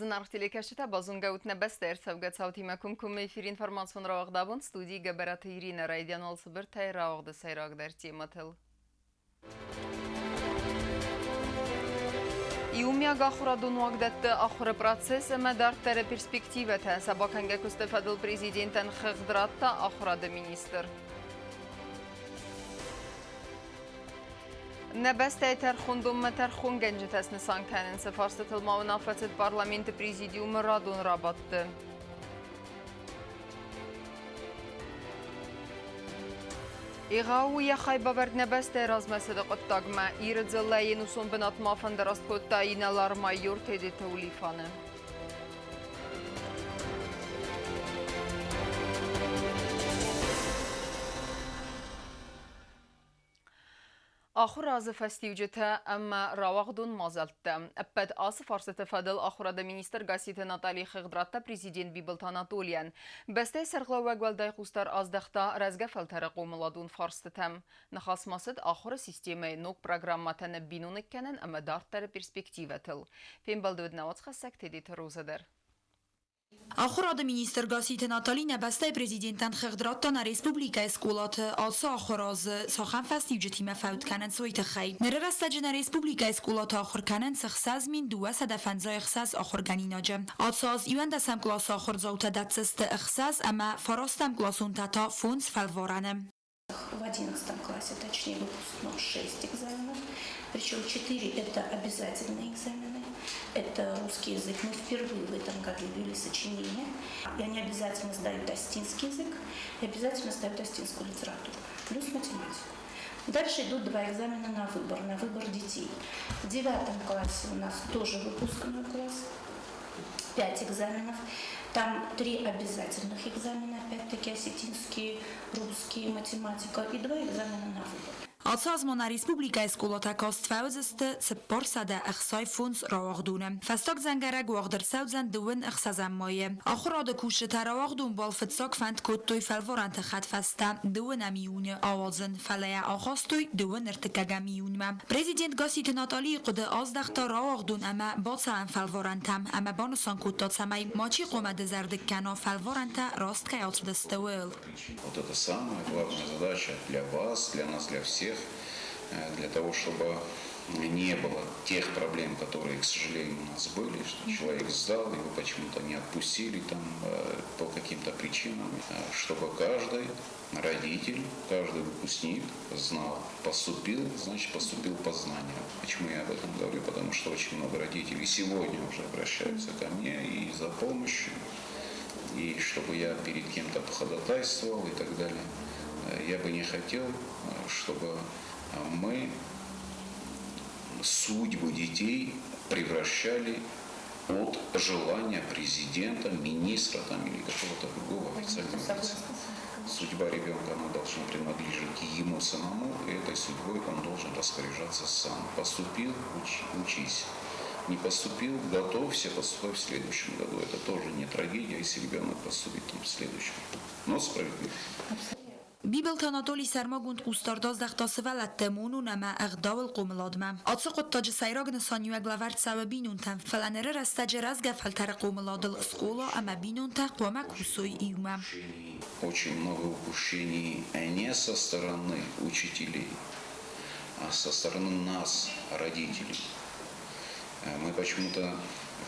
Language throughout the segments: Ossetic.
Зынаргъ телекӕсджытӕ, базонгӕ ут нӕ бӕстӕ ӕрцӕугӕ цаутимӕ комкоммӕ эфир информацион рауагъдабон студийы Гӕбӕраты Иринӕ райдиан уал цыбыртӕй рауагъды сӕйрагдӕр темӕтыл. Иумиаг ахуырадон уагдӕтты ахуыры процесс ӕмӕ дарддӕры перспективӕтӕ сӕ бакӕнгӕ куысты фӕдыл президентӕн хыгъд радта ахуырады министр. Нӕ бӕстӕйы тӕрхондонмӕ тӕрхонгӕнджытӕ снысан кӕнынц фарстытыл ма уынаффӕ цыд парламенты президиумы радон рабадты. Егъау у йӕ хайбавӕрд нӕ бӕстӕйы размӕцыды хъуыддагмӕ. Иры дзыллӕйы ӕнусон бынатмӕ фӕндараст кодта инӕлар-майор Тедеты Улифаны. Ахуыразы фӕстиуджытӕ ӕмӕ рауагъдон мадзӕлттӕ. Ӕппӕт ацы фарстыты фӕдыл ахуырады министр Гасситы Натали хыгъд радта президент Бибылты Анатолийӕн. Бӕстӕйы сӕргълӕууӕг уӕлдай хъусдар аздӕхта рӕзгӕ фӕлтӕры хъомыладон фарстытӕм. Ныхас ма цыд ахуыры системӕйы ног программӕтӕ ныббиноныг кӕнын ӕмӕ дарддӕры перспективӕтыл. Фембӕлды уыд нӕ уацхӕссӕг Тедеты Роза дӕр. Ахуырады министр Гасситы Натали нӕ бӕстӕйы президентӕн хыгъд радта нӕ республикӕйы скъолаты ацы ахуыр азы цахӕм фӕстиуджытимӕ фӕуд кӕнынц, уый тыххӕй. Ныры рӕстӕджы нӕ республикӕйы скъолаты ахуыр кӕнынц 6256 ахуыргӕнинаджы. Ацы аз иуӕндӕсӕм къласы ахуырдзаутӕ дӕтдзысты ӕхсӕз ӕмӕ фарастӕм къласонтӕ та фондз фӕлварӕны. В 11 классе, точнее выпускном, 6 экзаменов. Причем 4 это обязательные экзамены. Это русский язык. Мы впервые в этом году ввели сочинение. И они обязательно сдают астинский язык и обязательно сдают астинскую литературу. Плюс математику. Дальше идут два экзамена на выбор, на выбор детей. В девятом классе у нас тоже выпускной класс пять экзаменов. Там три обязательных экзамена, опять-таки осетинский, русский, математика и два экзамена на выбор. Ацы аз ма нӕ республикӕйы скъолатӕ каст фӕуыдзысты 465 рауагъдоны. Фӕстаг дзӕнгӕрӕг уагъд ӕрцӕудзӕн дыууын ӕхсӕзӕм майы. Ахуырады кусджытӕ рауагъдон бал фыццаг фӕнд кодтой фӕлварӕнты хӕдфӕстӕ дыууынӕм июны ауадзын, фӕлӕ йӕ ахастой дыууын ӕртыккӕгӕм июнмӕ. Президент Гасситы Наталийы хъуыды аздӕхта рауагъдон ӕмӕ бацӕуӕн фӕлварӕнтӕм ӕмӕ банысан кодта, цӕмӕй мачи хъуамӕ дызӕрдыг кӕна фӕлварӕнтӕ раст кӕй ацыдысты, ууыл. Вот это самая главная задача для вас, для нас, для всех, для того, чтобы не было тех проблем, которые, к сожалению, у нас были, что человек сдал, его почему-то не отпустили там по каким-то причинам, чтобы каждый родитель, каждый выпускник знал, поступил, значит, поступил по знаниям. Почему я об этом говорю? Потому что очень много родителей сегодня уже обращаются ко мне и за помощью, и чтобы я перед кем-то походатайствовал и так далее. Я бы не хотел, чтобы мы судьбы детей превращали от желания президента, министра там, или какого-то другого официального лица. Судьба ребенка, она должна принадлежать ему самому, и этой судьбой он должен распоряжаться сам. Поступил – учись. Не поступил – готовься, поступай в следующем году. Это тоже не трагедия, если ребенок поступит там в следующем. Но справедливо. Бибылты Анатоли сӕрмагонд хъусдард аздӕхта сывӕллӕтты монон ӕмӕ ӕгъдауыл хъомыладмӕ. Ацы хъуыддаджы сӕйраг нысаниуӕг лӕвӕрд цӕуы бинонтӕм, фӕлӕ ныры рӕстӕджы рӕзгӕ фӕлтӕры хъомыладыл скъола ӕмӕ бинонтӕ хъуамӕ кусой иумӕ. Очень много упущений не со стороны учителей, а со стороны нас, родителей. Мы почему-то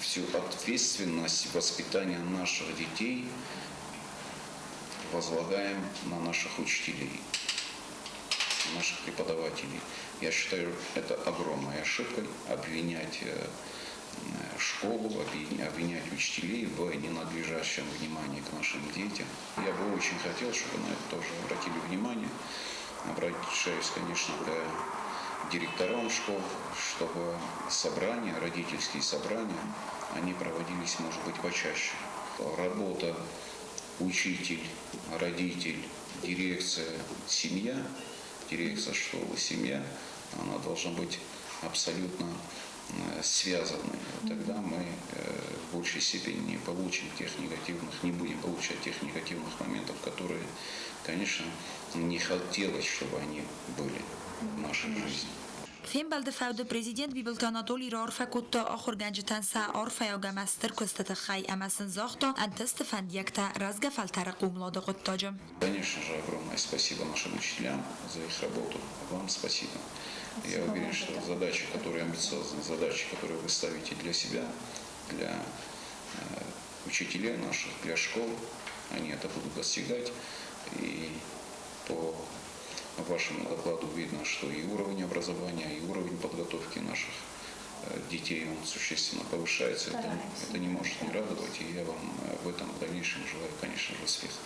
всю ответственность воспитания наших детей возлагаем на наших учителей, на наших преподавателей. Я считаю, это огромной ошибкой обвинять школу, обвинять учителей в ненадлежащем внимании к нашим детям. Я бы очень хотел, чтобы на это тоже обратили внимание. Обращаюсь, конечно, к директорам школ, чтобы собрания, родительские собрания, они проводились, может быть, почаще. Работа учитель, родитель, дирекция, семья, дирекция школы, семья, она должна быть абсолютно связанной. Тогда мы в большей степени не получим тех негативных, не будем получать тех негативных моментов, которые, конечно, не хотелось, чтобы они были в нашей жизни. Фембӕлды фӕуды Президент Бибылты Анатоли раарфӕ кодта ахуыргӕнджытӕн сӕ арфӕйаг ӕмӕ стыр куысты тыххӕй ӕмӕ сын загъта ӕнтысты фӕндиӕгтӕ рӕзгӕ фӕлтӕры хъомылады хъуыддаджы. Конечно же, огромное спасибо нашим учителям за их работу. Вам спасибо. Я уверен, что задачи, которые амбициозные, задачи, которые вы ставите для себя, для учителей наших, для школ, они это будут достигать. И по вашему докладу видно, что и уровень образования, и уровень подготовки наших детей, он существенно повышается. Это не может не радовать, и я вам в этом в дальнейшем желаю, конечно же, успехов.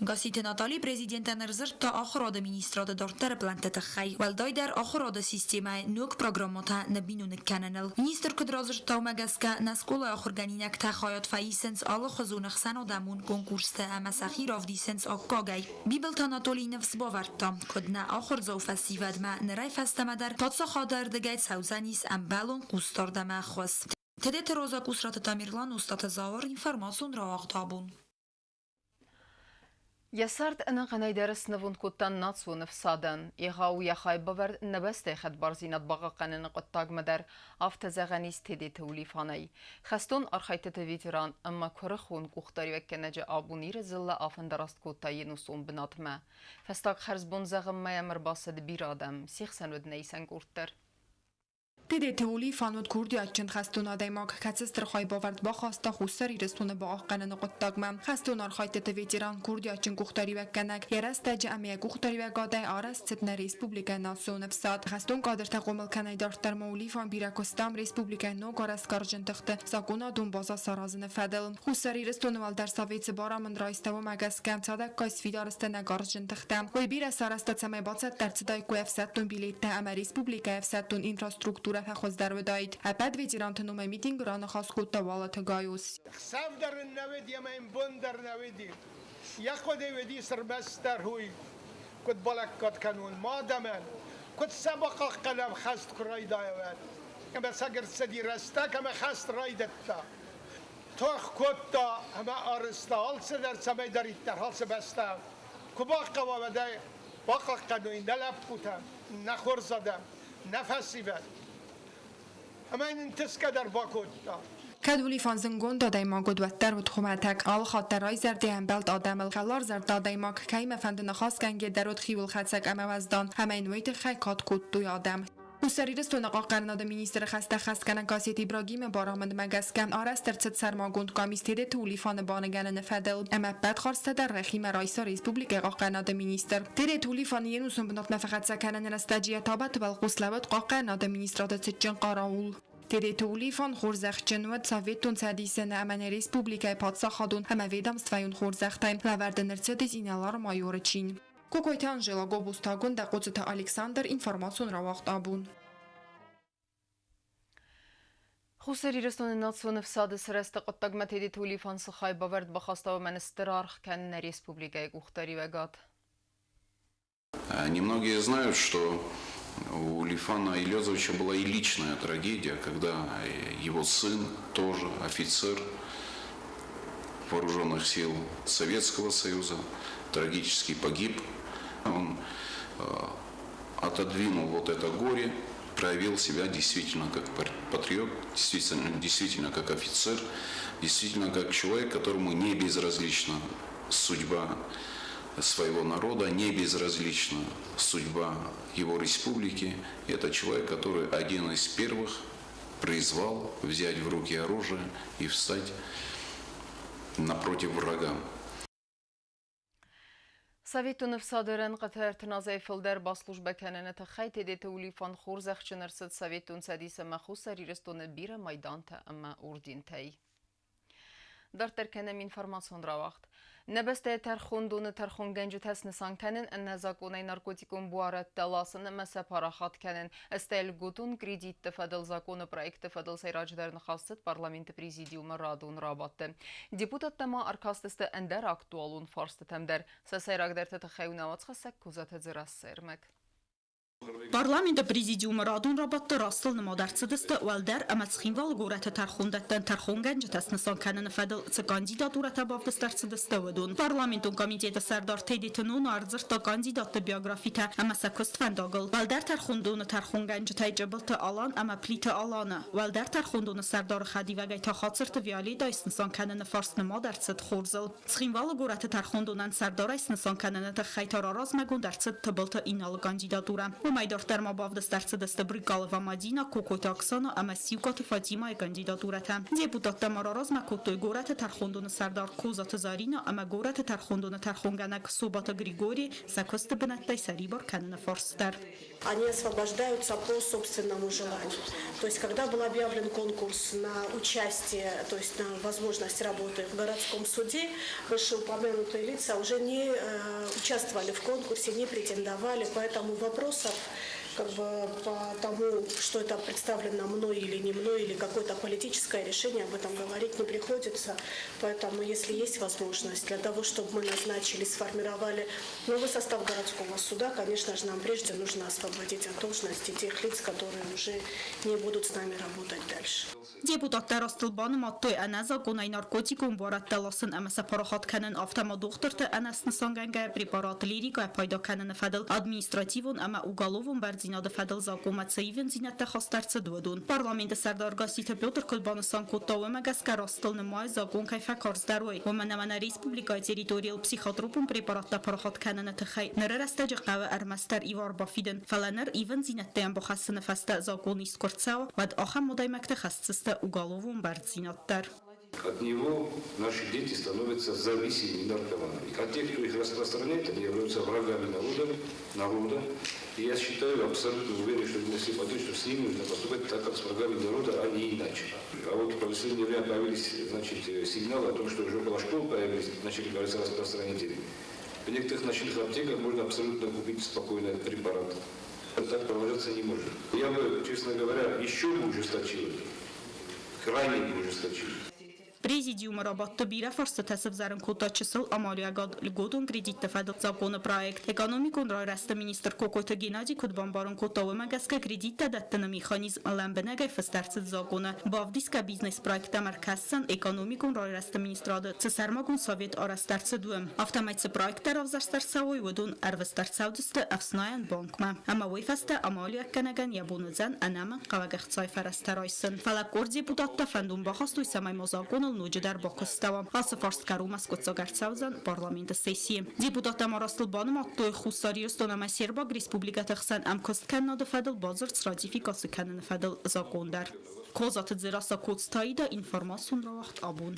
Гасситы Натали президентӕн ӕрдзырдта Ахуырады министрады дарддӕры плӕнтты тыххӕй, уӕлдайдӕр ахуырады системӕйы ног программӕтӕ ныббиноныг кӕныныл. Министр куыд радзырдта, уымӕ гӕсгӕ нӕ скъолайы ахуыргӕнинӕгтӕ хайад фӕисынц алыхуызон ӕхсӕнадӕмон конкурсты ӕмӕ сӕхи равдисынц аккагӕй. Бибылты Анатолий ныфс бавӕрдта, куыд нӕ ахуырдзау фӕсивӕдмӕ нырӕй фӕстӕмӕ дӕр паддзахады ӕрдыгӕй цӕудзӕнис ӕмбӕлон хъусдард ӕмӕ ӕххуыс. Тедеты Роза, Къусраты Тамерлан, Устаты Зауыр, информацион рауагъд абон. Йӕ цард ӕнӕхъӕнӕй дӕр снывонд кодта национ ӕфсадӕн. Егъау йӕ хайбавӕрд нӕ бӕстӕйы хӕдбардзинад бахъахъхъӕныны хъуыддагмӕ дӕр, афтӕ зӕгъӕн ис Тедеты Улифанӕй. Хӕстон архӕйдтыты ветеран ӕмӕ куырыхон къухдариуӕггӕнӕджы абон Иры дзыллӕ афӕндараст кодта йе нусон бынатмӕ. Фӕстаг хӕрзбон зӕгъынмӕ йӕм ӕрбацыд бирӕ адӕм, се хсӕн уыд нӕ исӕн къорд дӕр. Тедеты Улифан уыд курдиатджын хӕстон адӕймаг, кӕцы стыр хайбавӕрд бахаста Хуссар Ирыстоны бахъахъхъӕныны хъуыддагмӕ. Хӕстон архайдтыты ветеран, курдиатджын къухдариуӕггӕнӕг, йӕ рӕстӕджы ӕмӕ йӕ къухдариуӕгадӕй арӕзт цыд нӕ республикӕйы национ ӕфсад. Хӕстон кадртӕ хъомыл кӕнӕй дарддӕр ма Улифан бирӕ куыста республикӕйы ног арӕзт гарзджын тыхты закъонадон базӕ саразыны фӕдыл. Хуссар Ирыстоны Уӕлдӕр Совет цы барамынд райста, уымӕ гӕсгӕ цадӕггай сфидар сты нӕ гарзджын тыхтӕ. Уый бирӕ сарӕзта, цӕмӕй бацӕттӕ ӕрцыдаиккой ӕфсӕддон билеттӕ ӕмӕ республикӕйы ӕфсӕддон инфраструктурӕ фӕхуыздӕр уыдаид. Ӕппӕт ветеранты номӕй митингы раныхас кодта Уалыты Гайоз. Хсӕв дӕр ын нӕ уыди ӕмӕ йын бон дӕр нӕ уыди. Йӕ хъуыды уыдис ӕрмӕстдӕр уый, куыд балӕггад кӕнон ма адӕмӕн, куыд сӕ бахъахъхъӕнӕм хӕст куы райдайа, уӕд. Ӕмӕ сӕ ӕрцыди рӕстӕг ӕмӕ хӕст райдыдта. Тох кодта ӕмӕ арӕзта алцыдӕр, цӕмӕйдӕриддӕр алцы бӕстӕ куы бахъӕуа, уӕд ӕй бахъахъхъӕной нӕ лӕппутӕ, нӕ хорз адӕм, нӕ фӕсивӕд. Ӕмӕ йын ӕнтысгӕ дӕр бакодта. Кӕд Улифан зындгонд адӕймаг уыд, уӕддӕр уыд хуымӕтӕг. Алы хатт дӕр райзӕрдӕ ӕмбӕлд адӕмыл. Хӕларзӕрдӕ адӕймаг, кӕимӕ фӕнды ныхасгӕнгӕ дӕр уыд хиуылхӕцӕг ӕмӕ уӕздан, ӕмӕ йын уый тыххӕй кад кодтой адӕм. Хуссар Ирыстоны хъахъхъӕнынады министры хӕстӕ хӕсгӕнӕг Гассеты Ибрагимы барамындмӕ гӕсгӕ арӕзт ӕрцыд сӕрмагонд къамис Тедеты Улифаны баныгӕныны фӕдыл ӕмӕ ӕппӕт хӕрдзтӕ дӕр йӕхимӕ райса республикӕйы хъахъхъӕнынады министр. Тедеты Улифаны йе нусон бынатмӕ фӕхӕццӕ кӕныны рӕстӕджы йӕ табӕты уӕлхъус лӕууыд хъахъхъӕнынады министрады цытджын къараул. Тедеты Улифан хорзӕхджын уыд Советон Цӕдисы ӕмӕ нӕ республикӕйы паддзахадон ӕмӕ ведомствӕйон хорзӕхтӕй, лӕвӕрд ын ӕрцыдис инӕлар-майоры чин. Кокойты Анжела, Гобозты Агуындӕ, Хъоцыты Александр, информацион рауагъд абон. Хуссар Ирыстоны национ ӕфсады сырӕзты хъуыддагмӕ Тедеты Улифан цы хайбавӕрд бахаста, уымӕн стыр аргъ кӕны нӕ республикӕйы къухдариуӕгад. Немногие знают, что у Лифана Елезовича была и личная трагедия, когда его сын, тоже офицер вооруженных сил Советского Союза, трагически погиб. Он отодвинул вот это горе, проявил себя действительно как патриот, действительно как офицер, действительно как человек, которому не безразлична судьба своего народа, не безразлична судьба его республики. Это человек, который один из первых призвал взять в руки оружие и встать напротив врага. Советон ӕфсады рӕнхъыты ӕртын азӕй фылдӕр баслужбӕ кӕныны тыххӕй Тедеты Улифан хорзӕхджын ӕрцыд Советон Цӕдис ӕмӕ Хуссар Ирыстоны бирӕ майдантӕ ӕмӕ ордентӕй. Дарддӕр кӕнӕм информацион рауагъд. Нӕ бӕстӕйы тӕрхондоны тӕрхонгӕнджытӕ снысан кӕнын ӕнӕзакъонӕй наркотикон буарадтӕ ласын ӕмӕ сӕ парахат кӕнын, стӕй льготон кредитты фӕдыл законы проекты фӕдыл сӕйраджыдӕр ныхас цыд парламенты президиумы радон рабадты. Депутаттӕ ма ӕркастысты ӕндӕр актуалон фарстытӕм дӕр. Сӕ сӕйрагдӕрты тыххӕй у нӕуӕдзхӕссӕг Козаты Дзерассӕ ӕрмӕг. Парламенты президиумы радон рабадты растыл нымад ӕрцыдысты уӕлдӕр ӕмӕ Цхинвалы горӕты тӕрхондӕттӕн тӕрхонгӕнджытӕ снысан кӕныны фӕдыл цы кандидатурӕтӕ бавдыст ӕрцыдысты, уыдон. Парламентон комитеты сӕрдар Тедеты Нона ӕрдзырдта кандидатты биографитӕ ӕмӕ сӕ куыствӕндагыл. Уӕлдӕр тӕрхондоны тӕрхонгӕнджытӕй Чъыбылты Алан ӕмӕ Плиты Аланы, уӕлдӕр тӕрхондоны сӕрдары хӕдивӕгӕй та Хацырты Виолетайы снысан кӕныны фарст нымад ӕрцыд хорзыл. Цхинвалы горӕты тӕрхондонӕн сӕрдарӕй снысан кӕныны тыххӕй та раразмӕгонд ӕрцыд Тыбылты Иналы кандидатурӕ. Уымӕй дарддӕр ма бавдыст ӕрцыдысты Брыкалова Мадина, Кокойты Оксана ӕмӕ Сиукъаты Фатимайы кандидатурӕтӕ. Депутаттӕ ма раразмӕ кодтой горӕты тӕрхондоны сӕрдар Козаты Зарина ӕмӕ горӕты тӕрхондоны тӕрхонгӕнӕг Собаты Григори сӕ куысты бынӕттӕй сӕрибар кӕныны фарст дӕр. Они освобождаются по собственному желанию. То есть, когда был объявлен конкурс на участие, то есть на возможность работы в городском суде, вышеупомянутые лица уже не участвовали в конкурсе, не претендовали, поэтому вопросов как бы по тому, что это представлено мной или не мной, или какое-то политическое решение, об этом говорить не приходится. Поэтому, если есть возможность для того, чтобы мы назначили, сформировали новый состав городского суда, конечно же, нам прежде нужно освободить от должности тех лиц, которые уже не будут с нами работать дальше. Депутаттӕ растыл банымадтой ӕнӕзакъонӕй наркотикон буарадтӕ ласын ӕмӕ сӕ парахат кӕнын, афтӕ ма дохтырты ӕнӕснысангӕнгӕ препарат лирикӕ пайда кӕныны фӕдыл административон ӕмӕ уголовон бӕрндзинады фӕдыл закъонмӕ цы ивындзинӕдтӕ хаст ӕрцыд, уыдон. Парламенты сӕрдар Гасситы Петр куыд банысан кодта, уымӕ гӕсгӕ растыл нымайы закъон кӕй фӕкарздӕр уой, уымӕн ӕмӕ нӕ республикӕйы территорийыл психотропон препараттӕ парахат кӕныны тыххӕй ныры рӕстӕджы хъӕуы ӕрмӕстдӕр ивар бафидын, фӕлӕ ныр ивындзинӕдтӕ йӕм бахӕссыны фӕстӕ закъон ист куы рцӕуа, уӕд ахӕм адӕймӕгты хӕсдзысты уголовон бӕрндзинад дӕр. От него наши дети становятся зависимыми наркоманами. А те, кто их распространяет, они являются врагами народа, народа. И я считаю, абсолютно уверен, что если пойдет, что с ними нужно поступать так, как с врагами народа, а не иначе. А вот в последнее время появились, значит, сигналы о том, что уже около школ появились, начали появляться распространители. В некоторых ночных аптеках можно абсолютно купить спокойно этот препарат. Так продолжаться не может. Я бы, честно говоря, еще бы ужесточил это. Крайне бы ужесточил. Президиумы рабадты бирӕ фарстытӕ сывзӕрын кодта чысыл амалиуӕгад льготон кредитты фӕдыл законы проект. Экономикон райрӕзты министр Кокойты Геннадий куыд бамбарын кодта, уымӕ гӕсгӕ кредиттӕ дӕттыны механизм лӕмбынӕгӕй фыст ӕрцыд законы. Бавдисгӕ бизнес-проекттӕм ӕркӕсдзӕн экономикон райрӕзты министрады цы сӕрмагонд совет арӕзт ӕрцыд, уым. Афтӕмӕй цы проекттӕ равзӕрст ӕрцӕуой, уыдон ӕрвыст ӕрцӕудзысты ӕфснайӕн банкмӕ. Ӕмӕ уый фӕстӕ амалиуӕггӕнӕгӕн йӕ бон уыдзӕн ӕнӕмӕнгхъӕуӕг ӕхцайы фӕрӕзтӕ райсын. Фӕлӕ къорд депутаттӕ фӕндон бахастой, цӕмӕй ма закъоныл ноджыдӕр бакуыстӕуа. Ацы фарст кӕронмӕ скъуыддзаг ӕрцӕудзӕн парламенты сессийы. Депутаттӕ ма растыл банымадтой Хуссар Ирыстон ӕмӕ Сербаг республикӕты хсӕн ӕмкуысткӕнынады фӕдыл бадзырд сратификаци кӕныны фӕдыл закъон дӕр. Козаты Дзерассӕ Коцтаида информацион рауагъд абон.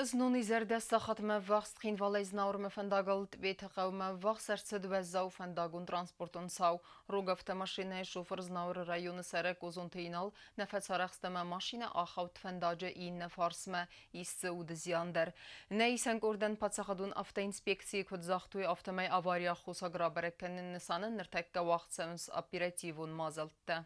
Знон изӕрдӕ сахатмӕ ввахс Цхинвалӕй Знауырмӕ фӕндагыл Тъбеты хъӕумӕ ввахс ӕрцыд уӕззау фӕндагон-транспортон цау. Рог автомашинӕйы шофыр Знауыры районы цӕрӕг Къозонты Инал нӕ фӕцарӕхст ӕмӕ машинӕ ахауд фӕндаджы иннӕ фарсмӕ, ис дзы уды зиан дӕр. Нӕ исӕн къордӕн паддзахадон автоинспекцийы куыд загътой, афтӕмӕй аварийы аххосаг рабӕрӕг кӕныны нысанӕн ныртӕккӕ уагъд цӕуынц оперативон мадзӕлттӕ.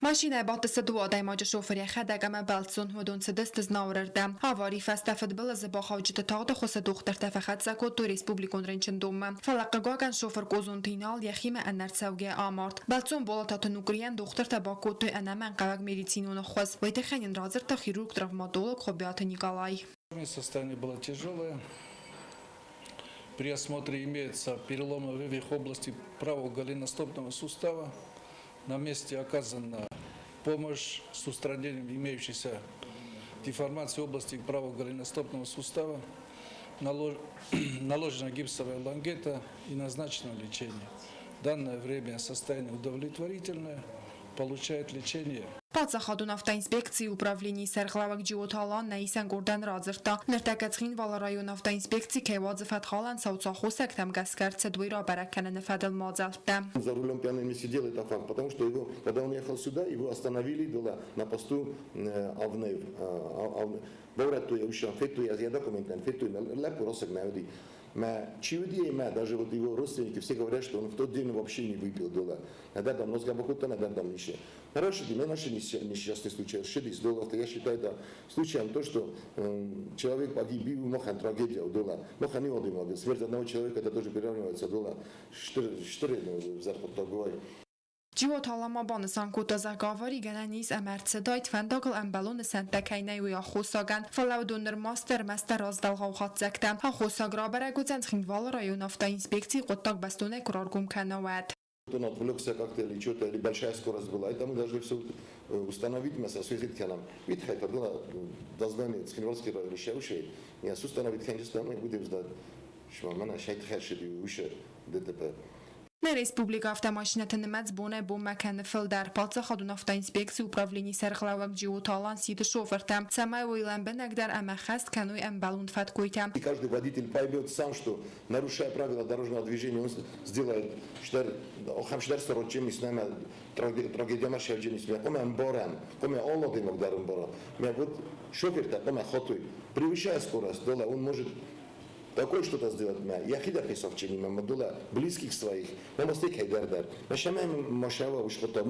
Машинӕйы бадтысты дыууӕ адӕймаджы шофыр йӕхӕдӕг ӕмӕ бӕлццон, уыдон цыдысты Знауыры рдӕм. Аварийы фӕстӕ фыдбылызы бахауджыты тагъд ӕххуысы дохтыртӕ фӕхӕццӕ кодтой республикон рынчындонмӕ. Фӕлӕ хъыгагӕн шофыр Къозонты Инал йӕхимӕ ӕнӕрцӕугӕ амард. Бӕлццон Болататы Нукърийӕн дохтыртӕ бакодтой ӕнӕмӕнгхъӕуӕг медицинон ӕххуыс. Уый тыххӕй нын радзырдта хирург-травматолог Хуыбиаты Николай. Состояние было тяжелое. При осмотре имеется переломы вывих области правого голеностопного сустава. На месте оказана помощь с устранением имеющейся деформации области правого голеностопного сустава, наложена гипсовая лангета и назначено лечение. В данное время состояние удовлетворительное, получает лечение. Паддзахадон автоинспекцийы управленийы сӕргълӕууӕг Джиоты Алан нӕ исӕн къордӕн радзырдта, ныртӕккӕ Цхинвалы районы автоинспекци кӕй уадзы фӕткхалӕн цауты аххосӕгтӕм гӕсгӕ ӕрцыд уый рабӕрӕг кӕныны фӕдыл мадзӕлттӕ. За рулем пьяным не сидел, это факт, потому что его, когда он ехал сюда, его остановили было на посту Авнев. Баурӕдтой, уыщан федтой, ez ilyen dokumentán федтой, лӕппу росаг нӕ уыди. Мӕ чи мӕ, даже вот его родственники все говорят, что он в тот день вообще не выпил дола. Нӕдӕр там нозгӕ бакодта, нӕдӕр там ничего. Хороший день, наши несчастный случай, шедис долларов, я считаю это случаем то, что человек погиб, махӕн трагедия дола. Махӕн не одымаг. Смерть одного человека это тоже приравнивается дола. Четыре зарплату бывает. Джиоты Алан ма банысан кодта, зӕгъгӕ, авари гӕнӕн ис ӕмӕ ӕрцыдаид фӕндагыл ӕмбӕлон нысӕнттӕ кӕй нӕй, уый аххосагӕн. Фӕлӕ уыдон нырма сты ӕрмӕстдӕр развӕлгъау хатдзӕгтӕ. Аххосаг рабӕрӕг уыдзӕн Цхинвалы районы автоинспекцийы хъуыддаг бӕстонӕй куы раргом кӕна, уӕд. Он отвлекся как-то или что-то, или большая скорость была. Это мы должны все установить, мы осветить нам. Видите, это было дознание Цхинвальский район, не установить, конечно, мы будем ждать, что мы шайт херши выше ДТП. Нӕ республикӕйы автомашинӕты нымӕц бонӕй-бонмӕ кӕны фылдӕр. Паддзахадон автоинспекцийы управленийы сӕргълӕууӕг Джиоты Алан сиды шофыртӕм, цӕмӕй уой лӕмбынӕгдӕр ӕмӕ хӕст кӕной ӕмбӕлон фӕткойтӕ. И каждый водитель поймет сам, что, нарушая правила дорожного движения, он сделает ахӕм сорочем с нами трагедия машевдженис, хъуамӕ ӕмбарӕм, хъуамӕ алы адӕймаг дӕр ӕмбара. Вот шофер та хъуамӕ хатой, превышая скорость, дола, он может такое что-то сделать, йӕхи дӕр хицауджынимӕ, дола близких своих, мы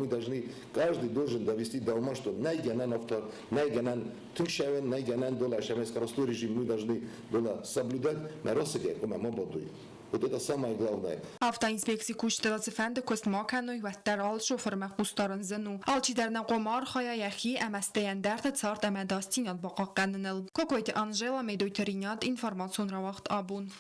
должны, каждый должен довести до ума, что нӕй гӕнӕн авто, нӕй гӕнӕн тынг шӕвӕн, нӕй гӕнӕн дола шӕвӕн скоростной режим, мы должны дола соблюдать, мӕ росыгӕй, хъуамӕ ма бадой. Вот это самое главное. Автоинспекцийы кусджытӕ цыфӕнды куыст ма кӕной, уӕддӕр алы шофырмӕ хъусдарын зын у. Алчидӕр нӕ хъуамӕ архайа йӕхи ӕмӕ стӕй ӕндӕрты цард ӕмӕ ӕдасдзинад бахъахъхъӕныныл. Кокойты Анжела, Медойты Ринат, информацион рауагъд Абон.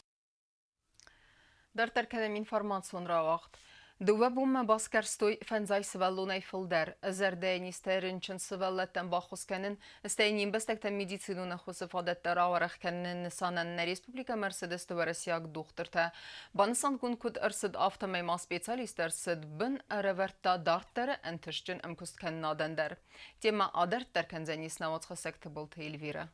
Дарддӕр кӕнӕм информацион рауагъд. Дыууӕ бонмӕ басгӕрстой фӕндзай сывӕллонӕй фылдӕр. Зӕрдӕйы низтӕй рынчын сывӕллӕттӕн баххуыс кӕнын, стӕй не мбӕстӕгтӕн медицинон ӕххуысы фадӕттӕ рауӕрӕх кӕныны нысанӕн нӕ республикӕмӕ ӕрцыдысты уӕрӕсейаг дохтыртӕ. Банысангонд куыд ӕрцыд, афтӕмӕй ма специалист ӕрцыд бын ӕрӕвӕрдта дарддӕры ӕнтыстджын ӕмкуысткӕнынадӕн дӕр. Темӕ адарддӕр кӕндзӕнис науӕдзхӕссӕг Тыбылты Эльвирӕ.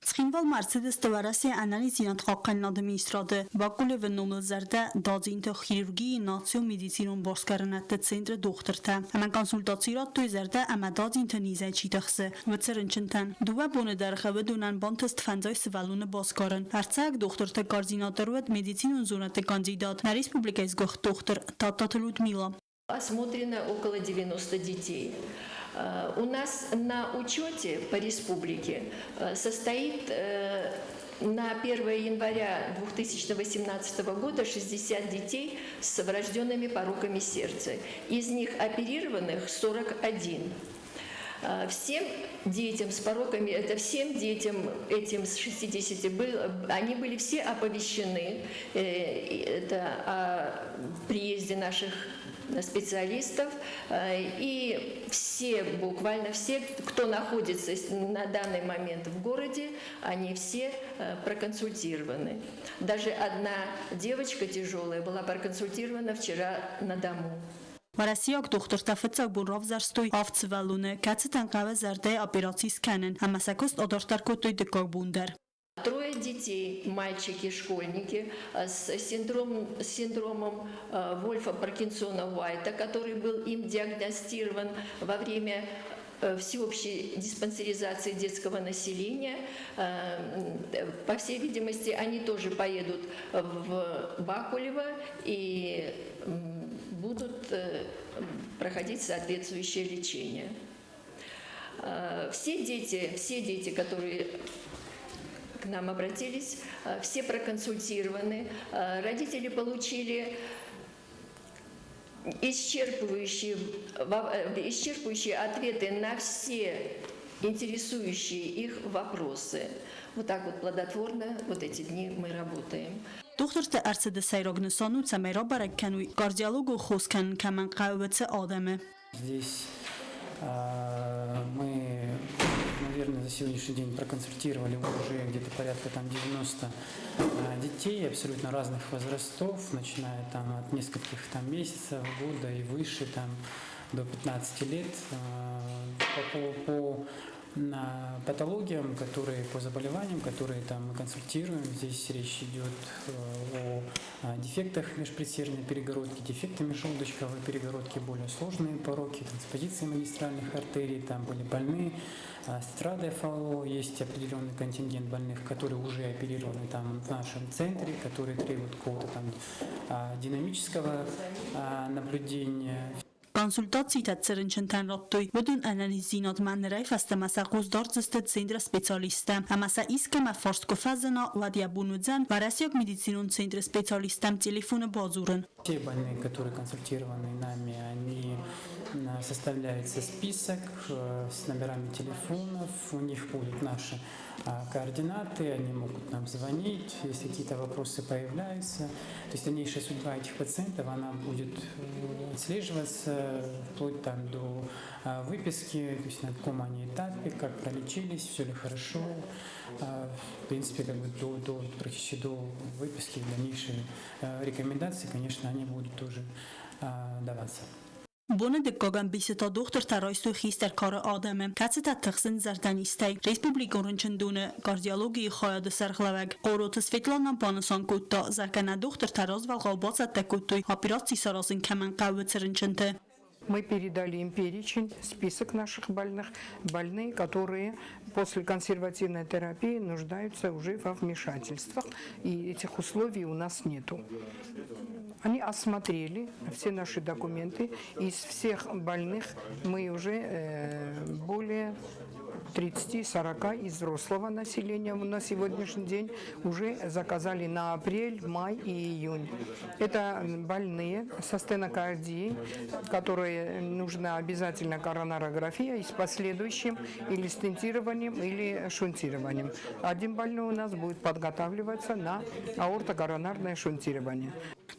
Цхинвалмӕ ӕрцыдысты Уӕрӕсейы ӕнӕниздзинад хъахъхъӕнынады министрады Бакулевы номыл зӕрдӕ дадзинты хирургийы национ медицинон басгарынӕдты центры дохтыртӕ ӕмӕ консультаци радтой зӕрдӕ ӕмӕ дадзинты низӕй чи тыхсы, уыцы рынчынтӕн. Дыууӕ боны дӕргъы уыдонӕн бантыст фӕндзай сывӕллоны басгарын. Ӕрцӕуӕг дохтырты координатор уыд медицинон зонӕдты кандидат, нӕ республикӕйы сгуыхт дохтыр Тадтаты Людмила. Осмотрено около 90 детей. У нас на учете по республике состоит на 1 января 2018 года 60 детей с врожденными пороками сердца. Из них оперированных 41. Всем детям с пороками, это всем детям этим с 60 был, они были все оповещены это о приезде наших специалистов. И все, буквально все, кто находится на данный момент в городе, они все проконсультированы. Даже одна девочка тяжелая была проконсультирована вчера на дому. Уӕрӕсейаг дохтыртӕ фыццаг бон равзӕрстой авд сывӕллоны, кӕцытӕн хъӕуы зӕрдӕйы операци скӕнын, ӕмӕ сӕ куыст адарддӕр кодтой дыккаг бон дӕр. Трое детей, мальчики, школьники, с синдромом Вольфа Паркинсона Уайта, который был им диагностирован во время всеобщей диспансеризации детского населения. По всей видимости, они тоже поедут в Бакулево и будут проходить соответствующее лечение. Все дети, которые к нам обратились, все проконсультированы. Родители получили исчерпывающие ответы на все интересующие их вопросы. Вот так вот плодотворно вот эти дни мы работаем. Дохтырты ӕрцыды сӕйраг нысан у, цӕмӕй рабӕрӕг кӕной кардиологон хос кӕнын кӕмӕн хъӕуы, уыцы адӕмы. Здесь мы, наверное, за сегодняшний день проконсультировали уже где-то порядка там 90 детей абсолютно разных возрастов, начиная там от нескольких там месяцев, года и выше, там до 15 лет. По Патологиям, которые по заболеваниям, которые там мы консультируем. Здесь речь идет о дефектах межпредсердной перегородки, дефекты межжелудочковой перегородки, более сложные пороки, транспозиции магистральных артерий, там были больные с тетрадой Фалло, есть определенный контингент больных, которые уже оперированы там в нашем центре, которые требуют какого-то там динамического наблюдения. Консультацитӕ цы рынчынтӕн радтой, уыдон ӕнӕниздзинадмӕ нырӕй фӕстӕмӕ сӕ хъус дардзысты центры специалисттӕ ӕмӕ сӕ искӕмӕ фарст куы фӕзына, уӕд йӕ бон уыдзӕн Уӕрӕсейаг медицинон центры специалисттӕм телефоны бадзурын. Те больные, которые консультированы нами, они составляется список с номерами телефонов, у них будут наши координаты, они могут нам звонить, если какие-то вопросы появляются. То есть дальнейшая судьба этих пациентов, она будет отслеживаться вплоть там до выписки, то есть на каком они этапе, как пролечились, все ли хорошо. В принципе, как бы практически до выписки дальнейшие рекомендации, конечно, они будут тоже даваться. Боны дыккаг ӕмбисы та дохтыртӕ райстой хистӕр кары адӕмы, кӕцытӕ тыхсынц зӕрдӕнизтӕй. Республикон рынчындоны кардиологийы хайады сӕргълӕууӕг Хъороты Светлана банысан кодта, зӕгъгӕ нӕ дохтыртӕ развӕлгъау бацӕттӕ кодтой, операци саразын кӕмӕн хъӕуы, уыцы рынчынты. Мы передали им перечень, список наших больных, больные, которые после консервативной терапии нуждаются уже во вмешательствах, и этих условий у нас нету. Они осмотрели все наши документы. Из всех больных мы уже более 30-40 из взрослого населения на сегодняшний день уже заказали на апрель, май и июнь. Это больные со стенокардией, которые нужна обязательно коронарография и с последующим или стентированием, или шунтированием. Один больной у нас будет подготавливаться на аортокоронарное шунтирование.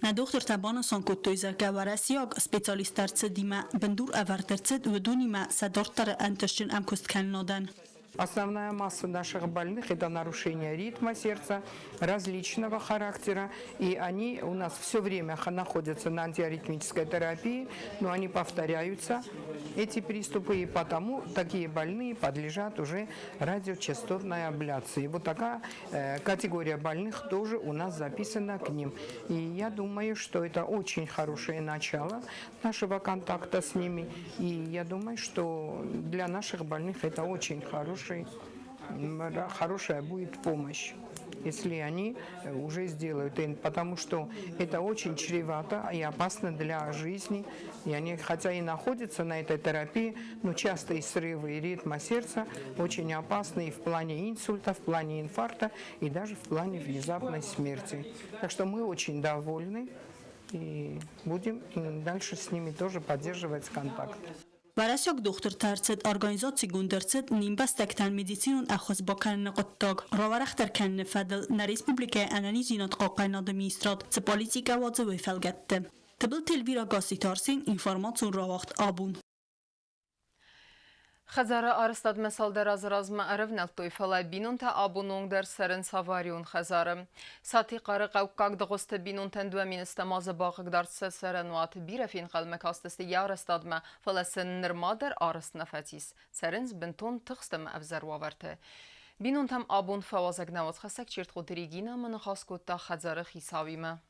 Нӕ дохтыртӕ банысан кодтой, зӕгъгӕ, уӕрӕсейаг специалистты ӕрцыдимӕ бындур ӕвӕрд ӕрцыд уыдонимӕ сӕ дарддӕры ӕнтыстджын ӕмкуысткӕнынадӕн. Основная масса наших больных – это нарушение ритма сердца различного характера, и они у нас все время находятся на антиаритмической терапии, но они повторяются, эти приступы, и потому такие больные подлежат уже радиочастотной абляции. Вот такая категория больных тоже у нас записана к ним. И я думаю, что это очень хорошее начало нашего контакта с ними. И я думаю, что для наших больных это очень хорошая будет помощь, если они уже сделают. Потому что это очень чревато и опасно для жизни. И они, хотя и находятся на этой терапии, но частые срывы ритма сердца очень опасны и в плане инсульта, в плане инфаркта, и даже в плане внезапной смерти. Так что мы очень довольны и будем дальше с ними тоже поддерживать контакт. Уӕрӕсейаг дохтырты ӕрцыд организацигонд ӕрцыд не мбӕстӕгтӕн медицинон ӕххуыс бакӕныны хъуыддаг рауӕрӕхдӕр кӕныны фӕдыл нӕ республикӕйы ӕнӕниздзинад хъахъхъӕнынады министрад цы политикӕ уадзы, уый фӕлгӕтты. Тыбылты Эльвира Гасситы Арсен, информацион рауагъд Абон. Хӕдзары арӕзтадмӕ цалдӕр азы размӕ ӕрӕвнӕлдтой, фӕлӕ бинонтӕ абоны онг дӕр цӕрынц аварион хӕдзары. Сатихъары хъӕуккаг Дыгъуызты бинонтӕн 2010 азы бахъыгдард сӕ цӕрӕнуат. Бирӕ фенхъӕлмӕ кастысты йӕ арӕзтадмӕ, фӕлӕ сын нырма дӕр арӕзт нӕ фӕцис. Цӕрынц бынтон тыхст ӕмӕ ӕвзӕр уавӕрты. Бинонтӕм абон фӕуазӕг нӕ уацхӕссӕг Чертхъоты Регинӕ ӕмӕ ныхас кодта хӕдзары хицауимӕ.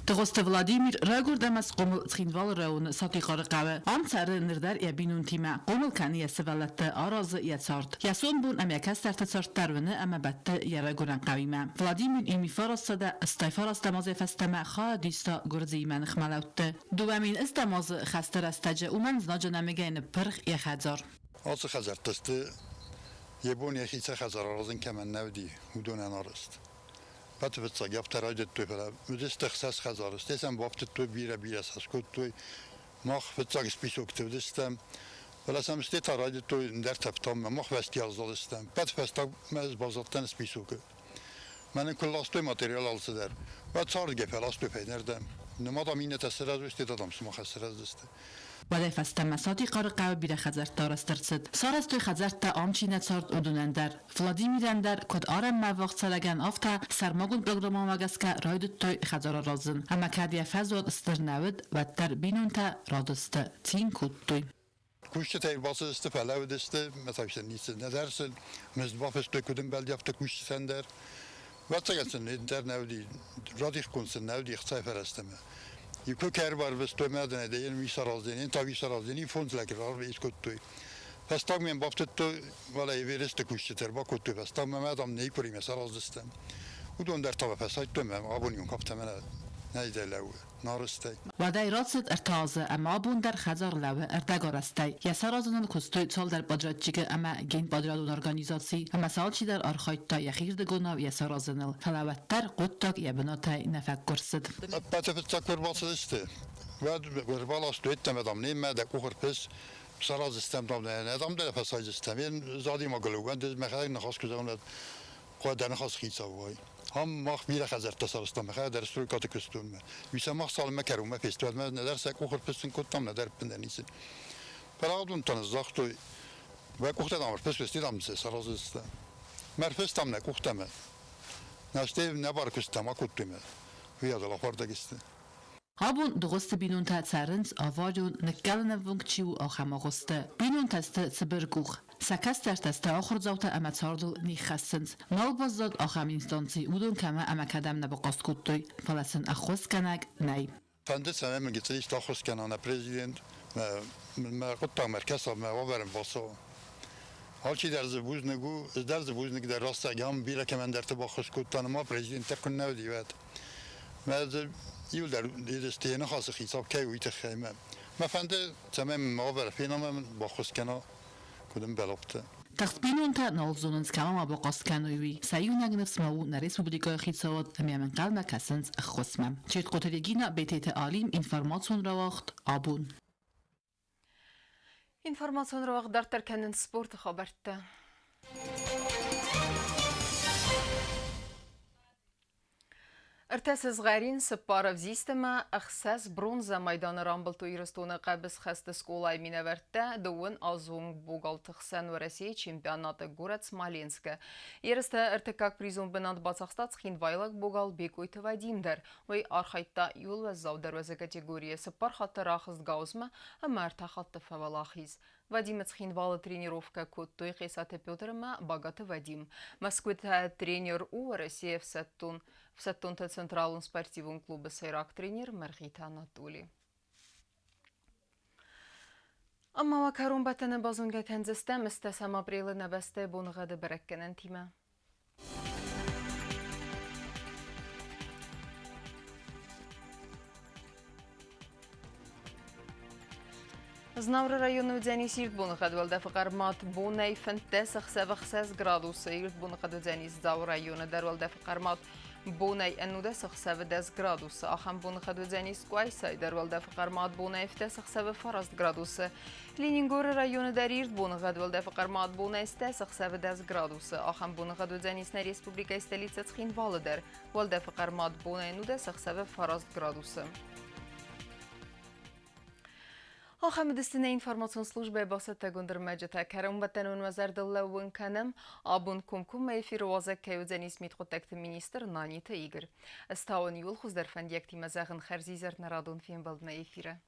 Тыгъуызты Владимир райгуырд ӕмӕ схъомыл Цхинвалы районы Сатихъары хъӕуы. Ам цӕры ныр дӕр йӕ бинонтимӕ, хъомыл кӕны йӕ сывӕллӕтты, аразы йӕ цард. Йӕ сомбон ӕмӕ йӕ кӕстӕрты цард дӕр уыны ӕмӕ бӕтты йӕ райгуырӕн хъӕуимӕ. Владимир 1989 азӕй фӕстӕмӕ хайад иста гуырдзыимӕ ныхмӕлӕудты. 2010 азы хӕсты рӕстӕджы уымӕн знаджы нӕмыгӕй ныппырх йӕ хӕдзар. Ацы хӕдзӕрттӕ сты, йӕ бон йӕхицӕн хӕдзар аразын кӕмӕн нӕ уыди, уыдонӕн арӕзт. Пӕты фыццаг афтӕ райдыдтой, фӕлӕ уыдысты ӕхсӕз хӕдзары, стӕй сӕм бафтыдтой бирӕ-бирӕ сӕ скодтой. Мах фыццаг списокты уыдыстӕм, фӕлӕ сӕм стӕй та райдыдтой ӕндӕр тӕфтаммӕ, мах фӕсте аззадыстӕм. Пӕт фӕстагмӕ ӕз баззадтӕн списокы. Мӕнӕн куы ластой материал алцыдӕр, уӕд цардгӕ фӕластой фӕйнӕрдӕм. Нымадам иннӕтӕ сырӕзтой, дадам сымах сырӕздзысты. Уӕдӕй фӕстӕмӕ Сатихъары хъӕуы бирӕ хӕдзӕрттӕ арӕзт ӕрцыд. Сарӕзтой хӕдзӕрттӕ ам чи нӕ цард, уыдонӕн дӕр. Владимирӕн дӕр, куыд арӕнмӕ ӕввахс цӕрӕгӕн, афтӕ сӕрмагонд программӕмӕ гӕсгӕ райдыдтой хӕдзар аразын. Ӕмӕ кӕд йӕ фӕзуат стыр нӕ уыд, уӕддӕр бинонтӕ радысты, цин кодтой. Кусджытӕй бацыдысты, фӕлӕууыдысты, мӕ ницы нӕдӕр сын мызд бафыстой, куыд ӕмбӕлди, афтӕ кусджытӕн дӕр. Ӕвӕццӕгӕн сын ӕндӕр нӕ уыди, радихгонд сын нӕ уыди ӕхцайы фӕрӕзтӕ. Иу куы ӕрбарвыстой мӕ адӕнӕй, йын уый сараздзӕн, йын та уый сараздзӕн, иу фондз лӕг скодтой. Фӕстаг мӕм бафтыдтой, уӕлӕ Эвересты кусджытӕ ӕрбакодтой, фӕстагмӕ мӕ адӕм нӕ куыримӕ сараздзыстӕм. Уыдон дӕр та фӕсайдтой мӕ абон иу афтӕ мӕнӕ нӕ лӕууы нарыстӕй. Уӕдӕй рацыд ӕртӕ азы ӕмӕ абон дӕр хӕдзар лӕууы ӕрдӕгарӕзтӕй. Йӕ саразыныл куыстой цалдӕр подрядчикы ӕмӕ генподрядон организаци, ӕмӕ сӕ алчидӕр архайдта йӕхирдыгонау йӕ саразыныл, фӕлӕ уӕддӕр хъуыддаг йӕ бынатӕй нӕ фӕккуырсыд. Ӕппӕты фыццаг куы ӕрбацыдысты, уӕд ӕрбаластой ӕддӕмӕ, дам, немӕ дӕ къух ӕрфысс, сараздзыстӕм, дам, нӕ, дам, дӕ фӕсайдзыстӕм. Задимаг лӕууӕн, мӕхӕдӕг ныхас куы зӕгъон, уӕд хъуа дӕ ныхас хицау уай. Ам мах бирӕ хӕдзӕрттӕ сарӕзтам, мӕхӕдӕг дӕр стройкӕты куыстон. Уый мах цалынмӕ кӕронмӕ фесты, уӕдмӕ нӕдӕр сӕ къух ӕрфыссын кодтам, нӕдӕр ӕппындӕр ницы. Фӕлӕ адон та загътой, уӕ къухтӕ дам ӕрфыстой, дам сараздзыстӕм. Мӕ ӕрфыстам нӕ къухтӕ мӕ. Нӕ стӕй нӕ бар куыстам акодтой мӕ. Уый адыл афардӕг сты. Абон Дыгъуызты бинонтӕ цӕрынц аварион ныккӕлынӕввонг чи у, ахӕм агъуысты. Бинонтӕ сты цыбыркъух. Сӕ кӕстӕртӕ сты ахуырдзаутӕ ӕмӕ цардыл ныххӕссынц. Нал баззад ахӕм инстанци, уыдон кӕмӕ ӕмӕ кӕдӕм нӕ бахъаст кодтой, фӕлӕ сын ӕххуысгӕнӕг нӕй. Фӕнды, цӕмӕй мын гыццыл исты ӕххуыс кӕна нӕ президент, мӕ хъуыддагмӕ ӕркӕса, мӕ уавӕрӕн бацӕуа. Алчидӕр дзы бузныг у, ӕз дӕр дзы бузныг дӕр рӕстӕг ам бирӕ кӕмӕндӕрты баххуыс кодта, нырма президент дӕр куыннӕ уыди, уӕд. Мӕ дзы иуылдӕр йӕ ныхасы хицау кӕй у, уый тыххӕй мӕ мӕ фӕнды, цӕмӕй мын мӕ уавӕр фена ӕмӕ мын баххуыс кӕна, куыд ӕмбӕлы, афтӕ. Тыхст бинонтӕ нал зонынц, кӕмӕ ма бахъаст кӕной, уый. Сӕ иунӕг ныфс ма у нӕ республикӕйы хицауад ӕмӕ йӕм ӕнхъӕлмӕ кӕсынц ӕххуысмӕ. Чертхъоты Регина, Бететы Алим, информацион рауагъд «Абон». Информацион рауагъд дарддӕр кӕнынц спорты хабӕрттӕ. Ӕртӕ сызгъӕрин, цыппар ӕвзист ӕмӕ ӕхсӕз бронзӕ майданы рамбылдтой Ирыстоны хъӕбысхӕсты скъолайы минӕвӕрттӕ дыууын азы онг богалты хсӕн Уӕрӕсейы чемпионаты горӕт Смоленскы. Ерыстӕ ӕртыккаг призон бынат бацахста цхинвайлаг богал Бекъойты Вадим дӕр. Уый архайдта иууыл уӕззаудӕр уӕзы категорийы цыппар хатты рахызт гаузмӕ ӕмӕ ӕртӕ хатты фӕуӕлахиз. Вадимы Цхинвалы тренировкӕ кодтой Хъесаты Петр ӕмӕ Багаты Вадим. Мӕскуыйы та тренер у Уӕрӕсейы ӕфсӕддон ӕфсӕддонты централон спортивон клубы сӕйраг тренер Мӕргъиты Анатоли. Ӕмӕ уӕ кӕронбӕттӕны базонгӕ кӕндзыстӕм ӕстӕсӕм апрелы нӕ бӕстӕйы боныгъӕды бӕрӕггӕнӕнтимӕ. Знауыры районы уыдзӕнис ирд боныхъӕд уӕлдӕфы хъӕрмад бонӕй 15 ӕхсӕв 6 градусы. Ирд боныхъӕд уыдзӕнис Дзауы районы дӕр уӕлдӕфы хъӕрмад бонӕй ӕнудӕс ӕхсӕвы дӕс градусы. Ахӕм боныхъӕд уыдзӕнис Къуайсайы дӕр уӕлдӕфы хъӕрмад бонӕй 17 ӕхсӕвы 9 градусы. Ленингоры районы дӕр ирд боныгъӕд уӕлдӕфы хъӕрмад бонӕй стӕс ӕхсӕвы дӕс градусы. Ахӕм боныгъӕд уыдзӕнис нӕ республикӕйы столицӕ Цхинвалы дӕр. Уӕлдӕфы хъӕрмад бонӕй нудӕс ӕхсӕвы 9 градусы. Ахӕм уыдысты нӕ информацион службӕйы бацӕттӕгонд ӕрмӕджытӕ. Кӕронбӕттӕн уӕ зӕрдыл лӕууын кӕнӕм, абон комкоммӕ эфиры уазӕг кӕй уыдзӕнис мидхъуыддӕгты министр Наниты Игорь. Ӕз та уын иууыл хуыздӕр фӕндиӕгтимӕ зӕгъын хӕрзизӕр нӕ радон фембӕлдмӕ эфиры.